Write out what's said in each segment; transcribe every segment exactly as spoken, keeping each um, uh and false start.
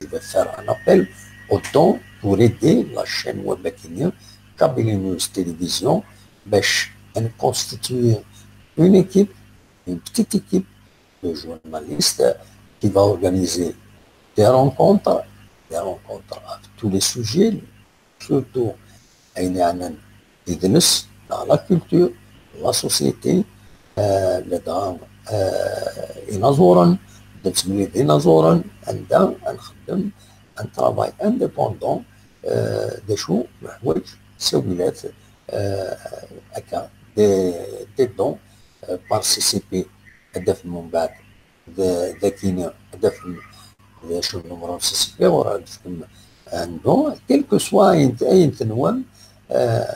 je vais faire un appel aux dons pour aider la chaîne web akini, Kabylie News Télévision, باش نكونستيتيي une équipe, une petite équipe de journalistes qui va organiser des rencontres, des rencontres avec tous les sujets, surtout ayen yeɛnan idles, la culture, la société, euh, les drames, euh, inaẓuren, d tsemlil d inaẓuren, anda ad nxeddem un travail indépendant, euh, d acu neḥwaǧ ttawilat, euh, akka, des, des dons, euh, par C C P, ad d-tafem mbeɛd d, d akini, ad d-tafem d acu n numru n C C P, ur ad d-tafem un don, quel que soit ayen, ayen tenwam, euh,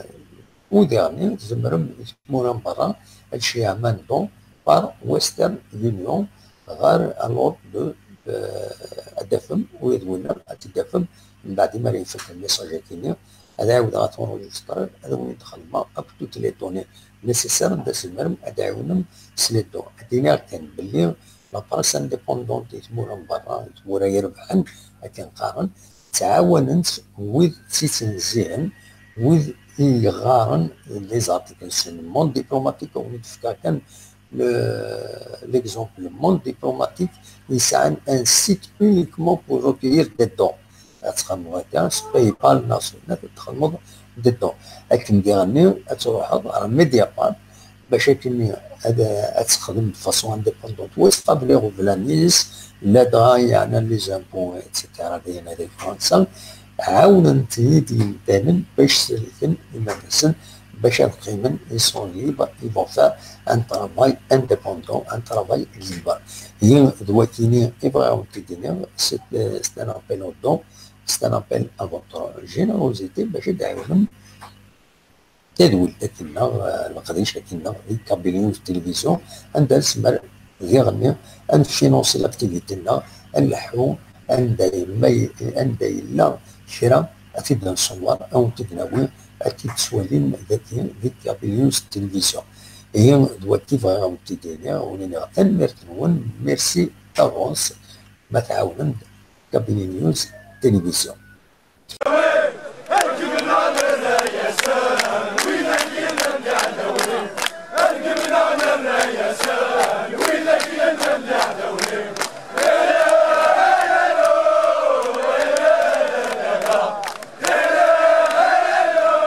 u diɣen tzemrem i tmura n berra ad d-tceyyɛem un don par Western Union ɣer à l'ordre de, euh, ad d-tafem, u d winna ad t-id-tafem mbeɛd mi ara ifak le message akini, ad ɛiwdeɣ ad t-enregistrer, ad awen-d-xedmeɣ akk toutes les données nécessaires, anda tzemrem ad d-tɛiwnem s les dons. Ad d-iniɣ kan belli la presse indépendante di tmura n berra, di tmura irebḥen, akken qqaren, ttɛawanent wid tt-ittnezzihen, wid i yeɣɣaren les articles. C'est le Monde Diplomatique, ad wen-d-fkeɣ kan le, l'exemple. Le Monde Diplomatique yesɛan un site uniquement pour recueillir des dons. Ad txedmeḍ akka s PayPal neɣ s winna, ad txedmeḍ des dons. Akken diɣenni ad truḥeḍ ɣer Mediapart, bac akken ad, ad texdem de façon indépendante. Wa yesqabel iɣeblan-is, ladɣa yeɛnan les impôts, et cetera, d ayen ad Fransa, ɛawnen-ten-id yimdanen bac sellken iman-nsen, bac ad qqimen, ils sont libres, ils vont faire un travail indépendant, un travail libre. Ihi d wakini i bɣiɣ ad wen-t-id-iniɣ, c'est, euh, c'est un appel aux dons, c'est un appel à votre générosité, bac ad d-tɛiwnem tadwilt akkenneɣ, eh, leqdic akkenneɣ di Kabylie News Télévision, anda nezmer diɣenni ad nfinansi l'activité-nneɣ, ad nleḥḥu, anda yella, anda yella kra ad t-id-nṣewwer, ad wen-t-id-nawi, ad t-id-twalim dagi di Kabylie News Télévision. Ihi d wakki bɣiɣ ad wen-t-id-iniɣ, wen-iniɣ tanemmirt-nwen, merci d'avance, ma tɛawnem-d Kabylie News Télévision.